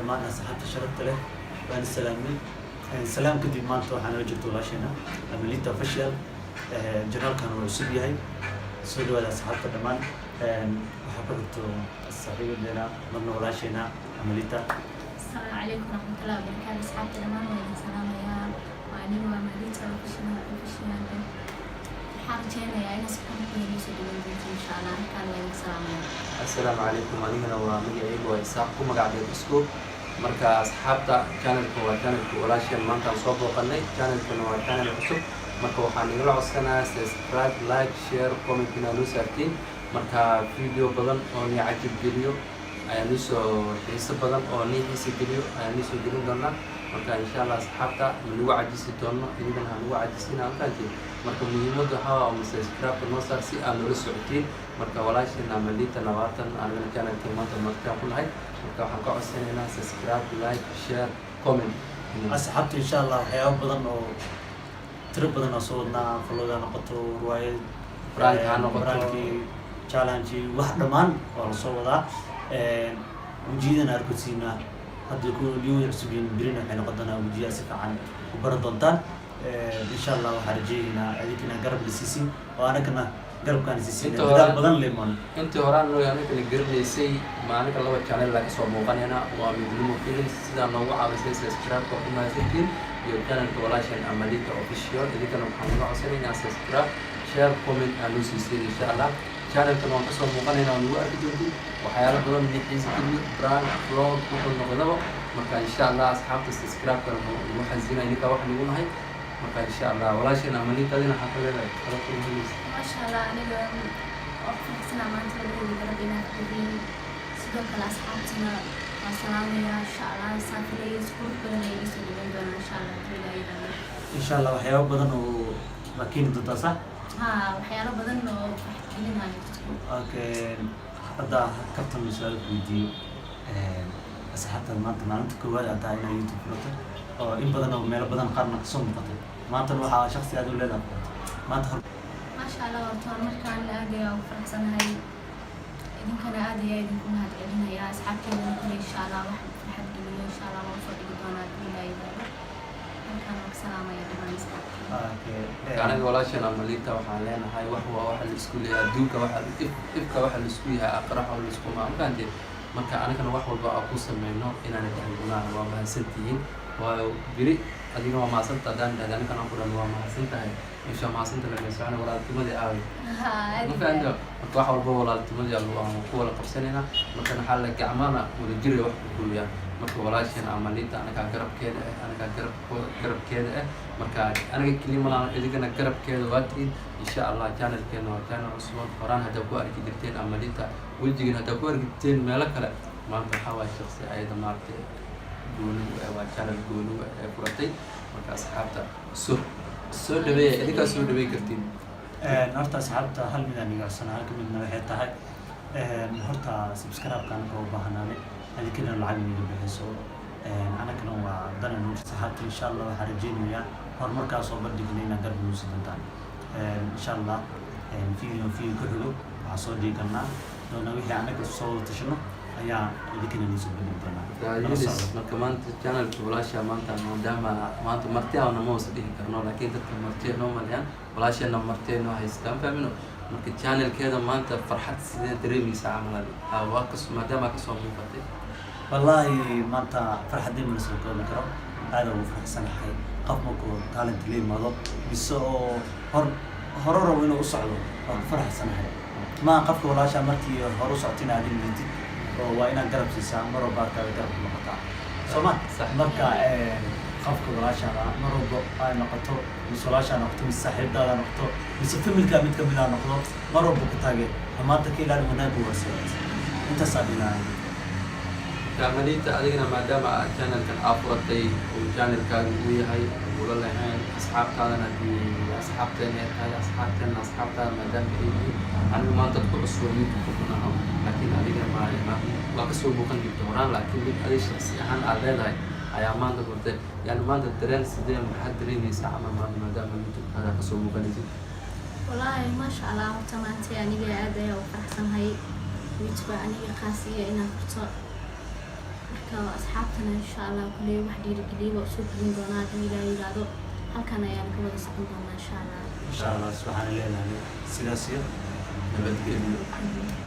Dhammaan asxaabta sharafta leh waan salaamay. Salaam kadib, maanta waxaa nala joogta walaasheena Amalita Official. Channelkan wuu cusub yahay. Soo dhawaada asxaabta dhammaan. Waxaa ku xigto saaxiibadeena, marna walaasheena Amalita. Asalaamu calaykum waraxmatullahi wabarakaatu. Asxaabta dhammaan waa idin salaamayaa. Waa aniga, waa Malita Official. Official waxaan rajeynayaa inaad si qurux badan iisoo dhaweyn doonto, insha Allah. Halkaan waa idin salaamaya. Assalaamu calaykum. Anigana waa magacaygu waa Isaaq, ku magac dheer Isco. Marka asxaabta, channelka waa channelka walaasheen maanta aan soo booqanay. Channelkana waa channel cusub. Marka waxaan igala codsanayaa subscribe, like, share, comment inaad noo saartiin. Marka video badan oo nii cajib geliyo ayaa noo soo, xiiso badan oo nii xiisa geliyo ayaa noo soo gelin doonaa. Marka insha Allah asxaabta ma nagu cajisi doono, idinkana ha nagu cajisina halkaantiin. Marka muhiimadda waxaa waa subscribe noo saar si aad noola socotiin. Marka walaasheena Malita nawaatan, anigana channelkii maanta markaan ku nahay. Marka waxaan ka codsanaynaa subscribe, like, share, comment. Asxaabta, insha Allah waxyaabo badan oo tiro badan oo soo wadnaa, vlog ha noqoto, riwaayad, prank ha noqoto. pranki, challenge, wax dhammaan waa lasoo wadaa. Wejiyadana arkosiina haddii ku liwada cusub yihiin, birina waxay noqon doonaa wejiyaa si fiican u baran doontaan, insha Allah. Waxaan rajeynaynaa idinkina garab la siisin oo anagana garabkaan siisin. Inta dadaal badan lemon. Intii horaan noo anigana garanaysay, maalinka laba channel laga soo muuqanayna waa Midnimo Films, sidaa noogu caawisay subscribe-ka ku mahadsantiin, iyo channelka walaashan Amalita Official. Idinkana waxaan naga codsanaynaa subscribe, share, comment aan noo siiseen. Insha Allah channelkan waan kasoo muuqanaynaa, waan nagu arki doontiin waxyaalo badan ni xiisa geliyo, prank, vlog, wuxuu noqdaba. Marka insha Allah asxaabta subscribe-kana nagu xasinay, ninkaa wax nagu nahay. Marka insha Allah walaashan Amalita, adina waxaa ka leedahay kala kulmaysa. Maasha Allah, aniga oo faraxsanaa maanta labadooda garab inaad tihiin. Sidoo kale asxaabtana waa salaamaya. Insha Allah saafilaya si qurux badan ay iisoo dhaweyn doonaan, insha Allah, haduu Ilaahay yiraahdo. Insha Allah waxyaabo badan oo waa keeni doontaa, sax? Haa, waxyaalo badan oo farxad gelinayo dadku. Okay, hadda kabtan su-aal ku weydiiyo. Asxaabta, maanta maalinta koowaad aad tahay inaad YouTube furato oo in badan oo meelo badan qaarna kasoo muuqatay, maantana waxaa shaksi aad u leedahay furato maanta hor. Maasha Allah, horta markaan aad ayaa ugu faraxsanahay, idinkana aad ayaa idinku mahad celinaya. Asxaabteedana kule, insha Allah wax farxad geliyo insha Allah waan usoo dhigi doonaa, haduu Ilaahay yiraahdo. Halkaan waan ka salaamaya dhammaan asxaabteeda. Okay. Aniga walaashan Amalita waxaan leenahay, wax waa waxa la isku leeyahay adduunka, waxa ifka waxa la isku yahay, aakhira waxa la isku maa mafahanteen. Marka anigana wax walba aan ku sameyno inaan dhahgunaa waa mahadsantihiin, waayo beri adiga waa mahadsanta haddaan dhahda, anigana aan ku dhahno waa mahadsan tahay, insha mahadsanta lama socona, walaaltimadii aaway? Haa, aad Ma iyo fahanto? aad. Marka wax walba walaaltimadii aan ku wada qabsanaynaa. Marka waxaa la gacmana wada jiray wax ku gooyaan. Marka walaasheen Amalita anagaa garabkeeda ah, anagaa garabkeeda ah. Marka anaga keliya malahan, idinkana garabkeeda waa tihiin. Insha Allah channelkeena waa channel cusub. Horaan haddaa ku arki jirteen Amalita wejigan, haddaa ku arki jirteen meelo kale, maanta waxaa waaya shaksi ayada maaragtay gooni u ah, waa channel gooni u ah ee furatay. Marka asxaabta soo soo dhaweeya, idinkaa soo dhaweey kartiin. Horta asxaabta hal mid aan iga codsanaa, halka midna waxay tahay, horta subscribe-ka anaga u baahnaanay, adinkana lacag niga bixiso, anagana waa danan. Asxaabta, insha Allah waxaan rajeynayaa horumarkaas oo bandhignay inaad garab nagu sii doontaan, insha Allah. Video video ku xigo waxaa soo dhigi karnaa doonaa wixii anaga soo wada tashano ayaa idinkana nii soo bandhigi doonaa. Nala Yunis. socdo. Marka maanta channelka walaasha maanta, maadaama maanta marti aana ma hoos dhihi karno, laakiin dadka marti noo maleeyaan, walaasheena marti noo haystaan, fahmino. Marka channelkeeda maanta farxad sidee dareemaysaa camal adi? Waa kas maadaama kasoo muuqatay. Wallaahi maanta farxaddii ma la soo koobi karo, aad ugu faraxsanahay. Qof markuu talent la yimaado mise oo hore rabo inuu u socdo, waan ku faraxsanahay. Maa qofka walaasha markii hore u socto inaad liitid oo waa inaad garab siisaa, mar walba agtaada garab ku noqotaa, soo ma? Sax. Marka qofka walaashaada mar walba ay noqoto, mise walaashaa noqoto, mise saaxiibdaada noqoto, mise familkaa mid kamid a noqdo, mar walba ku taageer, xumaanta ka ilaali, wanaagga horseed. Intaasaa dhinaya. Amalita, adigana maadaama aad channelkan aa furatay uu channelkaaga uu yahay, ula lahayn asxaabtaadana, hadii asxaabteena ay tahay, asxaabteena asxaabtaada maadaama ay yihiin, anigu maanta ku cusub YouTube ku naho, laakiin adiga ma waa kasoo muuqan jirta horaan, laakiin mid adiga shaksi ahaan aad leedahay ayaa maanta furtay. Yani maanta dareen sidee, maxaad dareemaysaa camal maanta maadaama YouTube-kaada kasoo muuqanaysid? Wallaahi maasha Allah, horta maanta aniga aad ayaa u faraxsanahay YouTube aniga khaasiya inaan furto. Marka asxaabtana insha Allah kuley wax dhiirigeliya waa usoo gelin doonaa haddii Ilaahay yiraahdo. Halkan ayaan ka wada socon doonaa insha Allah. Insha Allah waxaan leenahay sidaas iyo nabadgelyo.